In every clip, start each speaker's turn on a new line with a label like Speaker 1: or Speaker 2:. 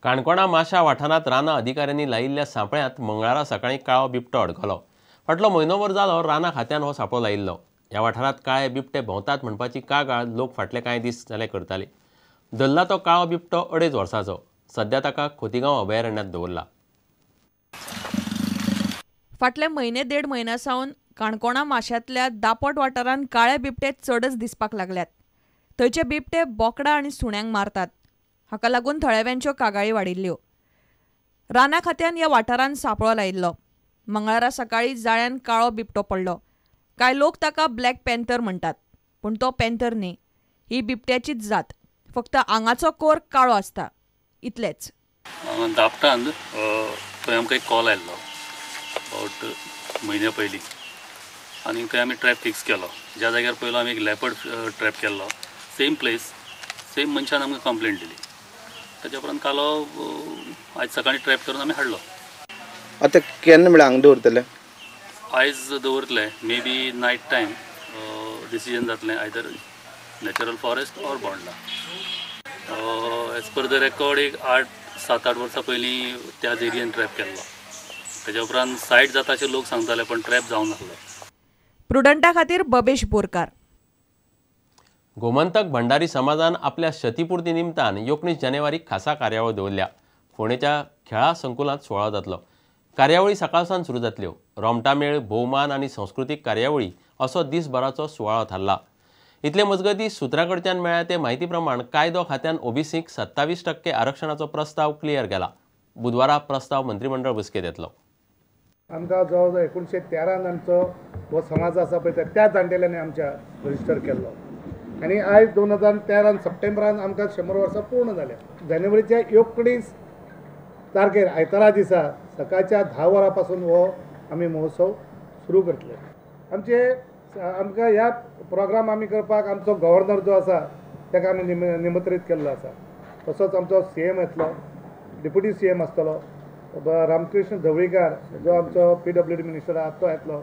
Speaker 1: काणकोणा माशा वाठारांत रानां अधिकाऱ्यांनी लायिल्ल्या सांपळ्यांत मंगळारा सकाळीं काळो बिबटो अडकलो. फाटलो म्हयनोभर जालो रानां खात्यान हो सांपळो लायिल्लो. ह्या वाठारांत काळे बिबटे भोंवतात म्हणपाची कागाळ लोक फाटले कांय दीस जाले करताले. धरला तो काळो बिबटो 2.5 वर्सांचो. सध्या ताका खोतीगांव अभयारण्यांत दवरला.
Speaker 2: फाटले म्हयने देड म्हयन्या सावन काणकोणा माश्यांतल्या दापट वाठारांत काळे बिबटे चडच दिसपाक लागल्यात. थंयचे बिबटे बोकडां आनी सुण्यांक मारतात. हाका लागून थळाव्यांच्यो कागाळी वाडिल्ल्यो. रानां खात्यान ह्या वाठारांत सांपळो लायिल्लो. मंगळारा सकाळीं जाळ्यान काळो बिबटो पडलो. कांय लोक ताका ब्लॅक पॅन्थर म्हणटात, पूण तो पॅन्थर न्ही. ही बिबट्याचीच जात, फक्त आंगाचो कोर काळो आसता इतलेंच.
Speaker 3: दापटान थंय आमकां एक कॉल आयिल्लो अबावट म्हयन्या पयलीं आनी थंय आमी ट्रॅप फिक्स केलो. ज्या जाग्यार पयलो आमी एक लेपर्ड ट्रॅप केल्लो, सेम प्लेस सेम मनशान आमकां कंप्लेंट दिली. ताच्या उपरांत कालो आयज सकाळीं ट्रॅप करून आमी हाडलो.
Speaker 4: आतां केन्ना म्हळ्यार हांगा दवरतले?
Speaker 3: आयज दवरतले, may be night time decision जातलें, either natural forest or Bondla. As per the record एक 8-7-8 वर्सां पयलीं त्याच एरियेन ट्रॅप केल्लो. ताच्या उपरांत सायट जाता अशें लोक सांगताले, पण ट्रॅप जावंक नासलो.
Speaker 2: प्रुडंटा खातीर बबेश बोरकार.
Speaker 1: गोमंतक भंडारी समाजान आपल्या शतीपुर्ती निमतान 19 जानेवारीक खासा कार्यावळ दवरल्या. फोंडेच्या खेळा संकुलांत सुवाळो जातलो. कार्यावळी सकाळसान सुरू जातल्यो. रोमटामेळ, भोवमान आनी संस्कृतीक कार्यावळी असो दिसभराचो सुवाळो थारला. इतले मजगतीं सुत्रां कडच्यान मेळ्ळ्या ते म्हायती प्रमाण कायदो खात्यान ओबीसीक 27% आरक्षणाचो प्रस्ताव क्लियर केला. बुधवारा प्रस्ताव मंत्रिमंडळ बसकेंत येतलो.
Speaker 5: आमकां जवळ जवळ 1913 आमचो हो समाज आसा पळय त्या जाणटेल्यांनी आमच्या रजिस्टर केल्लो आनी आयज 2013 सप्टेंबरान आमकां 100 वर्सां पूर्ण जाल्या. जानेवारीच्या 19 तारखेर आयतारा दिसा सकाळच्या 10 वरां पासून हो आमी महोत्सव सुरू करतले. आमचे आमकां ह्या प्रोग्राम आमी करपाक आमचो गव्हर्नर जो आसा ताका आमी निमंत्रीत केल्लो आसा. तसोच आमचो सी एम येतलो, डेप्युटी सी एम आसतलो, रामकृष्ण ढवळीकार जो आमचो PWD minister आसा तो येतलो.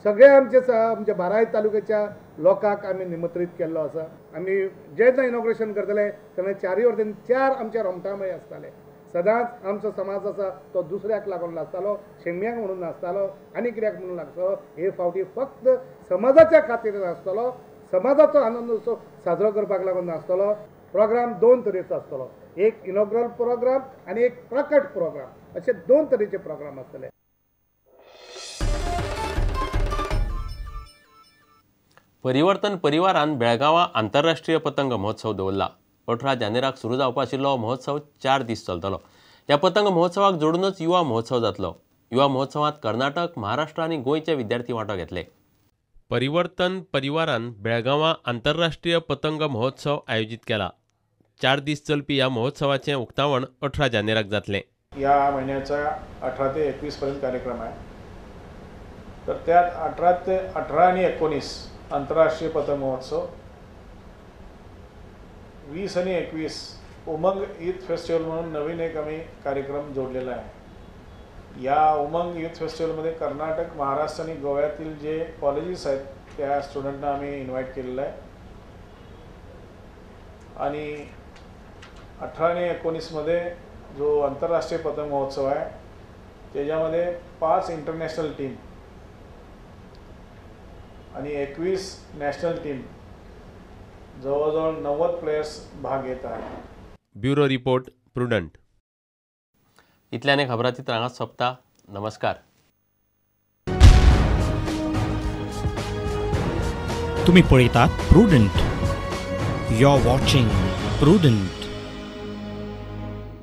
Speaker 5: सगळे आमचे आमच्या 12 तालुक्याच्या लोकांक आमी निमंत्रीत केल्लो आसा. आमी जेन्ना इनॉग्रेशन करतले तेन्ना चारय वटेन 4 आमचे रोमटामेळ आसताले. सदांच आमचो समाज आसा तो दुसऱ्याक लागून नासतालो, शेंगम्याक म्हणून नासतालो आनी कित्याक म्हणून नासतालो. हे फावटी फक्त समाजाच्या खातीर नासतलो, समाजाचो आनंद उत्सव साजरो करपाक लागून नासतलो. प्रोग्राम 2 तरेचो आसतलो, एक इनॉग्रल प्रोग्राम आनी एक प्रकट प्रोग्राम, अशे 2 तरेचे प्रोग्राम आसतले.
Speaker 1: परिवर्तन परिवारान बेळगांवां आंतरराष्ट्रीय पतंग महोत्सव दवरला. 18 जानेराक सुरू जावपा आशिल्लो महोत्सव 4 दीस चलतलो. ह्या पतंग महोत्सवाक जोडूनच युवा महोत्सव जातलो. युवा महोत्सवांत कर्नाटक, महाराष्ट्र आनी गोंयचे विद्यार्थी वांटो घेतले. परिवर्तन परिवारान बेळगांवां आंतरराष्ट्रीय पतंग महोत्सव आयोजीत केला. 4 दीस चलपी ह्या महोत्सवाचें उक्तावण 18 जानेराक जातलें.
Speaker 6: या महिन्याचा 18 ते 21 पर्यंत कार्यक्रम आहे. तर त्यात 18 आणि 19 आंतरराष्ट्रीय पतंग महोत्सव, 20 आणि 21 उमंग युथ फेस्टिवल म्हणून नवीन एक आम्ही कार्यक्रम जोडलेला आहे. या उमंग युथ फेस्टिवलमध्ये कर्नाटक, महाराष्ट्र आणि गोव्यातील जे कॉलेजेस आहेत त्या स्टुडंटना आम्ही इन्व्हाइट केलेलं आहे. आणि 18 आणि 19मध्ये जो आंतरराष्ट्रीय पतंग महोत्सव आहे त्याच्यामध्ये 5 इंटरनॅशनल टीम आणि 21 नॅशनल टीम, जवळजवळ 90 प्लेयर्स भाग घेत आहेत.
Speaker 1: Bureau report, Prudent. इतल्याने खबराचित्र हांगाच सोंपता. नमस्कार.
Speaker 7: तुम्ही पळयतात Prudent. You are watching Prudent.